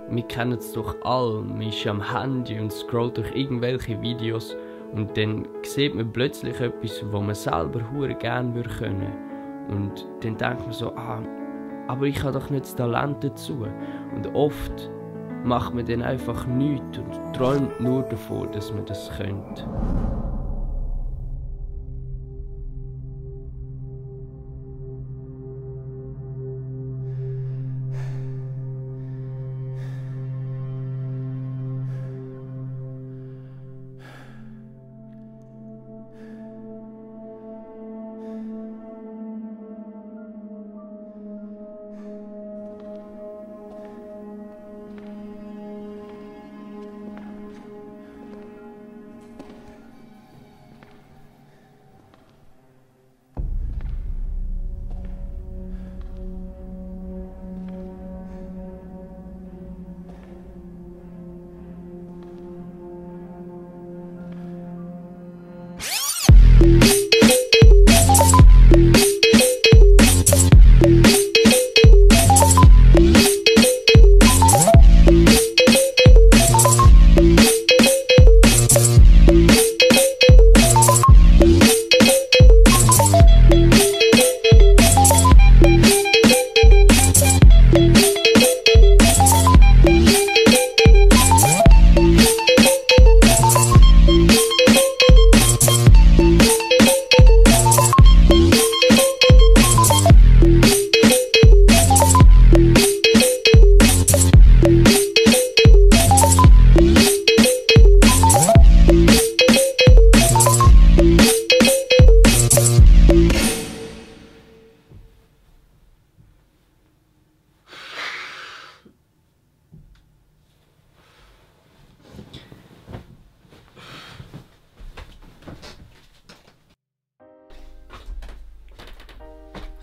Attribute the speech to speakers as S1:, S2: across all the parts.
S1: wir kennen es doch alle, man ist am Handy und scrollt durch irgendwelche Videos und dann sieht man plötzlich etwas, was man selber hure gerne können würde. Und dann denkt man so, aber ich habe doch nicht das Talent dazu. Und oft macht man dann einfach nichts und träumt nur davon, dass man das könnte.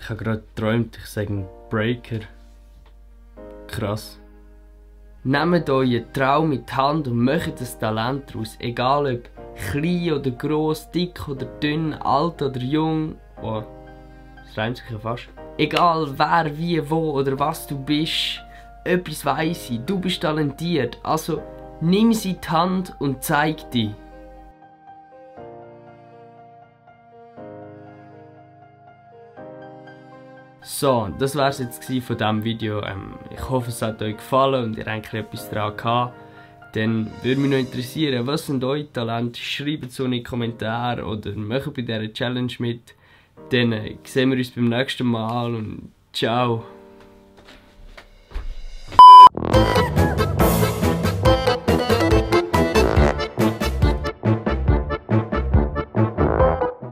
S1: Ich habe gerade geträumt, ich sage einen Breaker. Krass. Nehmt euren Traum in die Hand und macht ein Talent daraus. Egal ob klein oder gross, dick oder dünn, alt oder jung. Oh, das reimt sich ja fast. Egal wer, wie, wo oder was du bist, etwas weiss ich, du bist talentiert. Also nimm sie in die Hand und zeig dich. So, das war es jetzt von diesem Video. Ich hoffe, es hat euch gefallen und ihr habt etwas daran gehabt. Dann würde mich noch interessieren, was sind eure Talente? Schreibt es so in die Kommentare oder macht bei dieser Challenge mit. Dann sehen wir uns beim nächsten Mal und ciao.